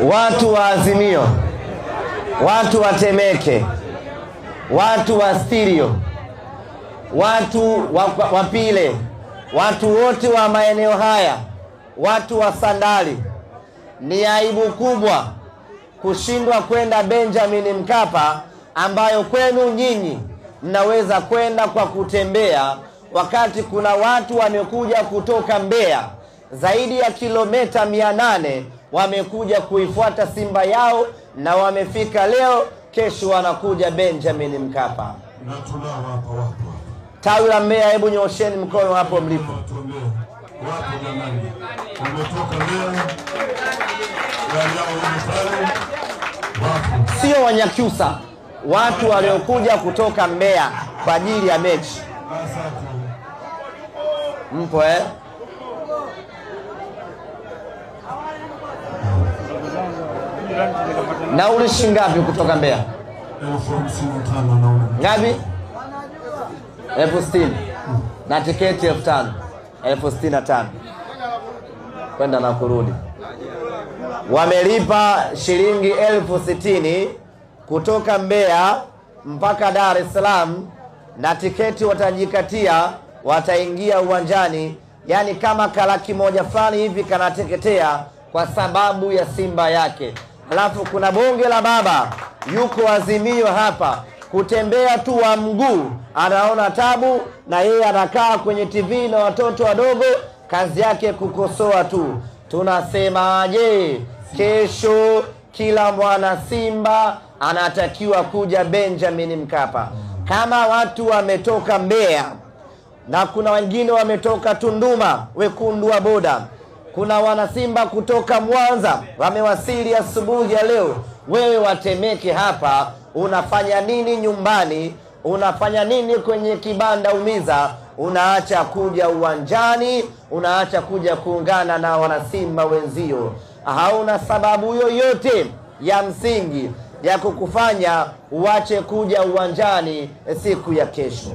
Watu wa Azimio, watu wa Temeke, watu wa Stirio, watu wa Pile, watu wote wa maeneo haya, watu wa Sandali, ni aibu kubwa kushindwa kwenda Benjamin Mkapa, ambayo kwenu nyinyi mnaweza kwenda kwa kutembea, wakati kuna watu wamekuja kutoka Mbeya zaidi ya kilomita 800 wamekuja kuifuata Simba yao na wamefika leo, kesho wanakuja Benjamin Mkapa. Na tunao hapa wapo. Tawi la Mbeya, hebu nyoosheni mkono hapo mlipo. Wapo jamani. Wametoka Mbeya. Wapo. Sio Wanyakyusa, watu waliokuja kutoka Mbeya kwa ajili ya mechi. Mpo eh? Nauli shilingi ngapi kutoka Mbeya? 55,000 nauli. Ngapi? 60,000. Na tiketi 5,000. 65,000. Kwenda na kurudi. Wamelipa shilingi 60,000 kutoka Mbeya mpaka Dar es Salaam, na tiketi watajikatia, wataingia uwanjani, yani kama kalaki moja fulani hivi kanateketea kwa sababu ya Simba yake. Alafu kuna bonge la baba yuko Azimio hapa, kutembea tu wa mguu anaona tabu, na yeye anakaa kwenye TV na watoto wadogo, kazi yake kukosoa tu. Tunasemaje? Kesho kila mwana Simba anatakiwa kuja Benjamin Mkapa. Kama watu wametoka Mbeya na kuna wengine wametoka Tunduma, wekundu wa boda, kuna wanasimba kutoka Mwanza wamewasili asubuhi ya leo, wewe watemeke hapa unafanya nini nyumbani? Unafanya nini kwenye kibanda umiza? Unaacha kuja uwanjani, unaacha kuja kuungana na wanasimba wenzio. Hauna sababu yoyote ya msingi ya kukufanya uache kuja uwanjani siku ya kesho.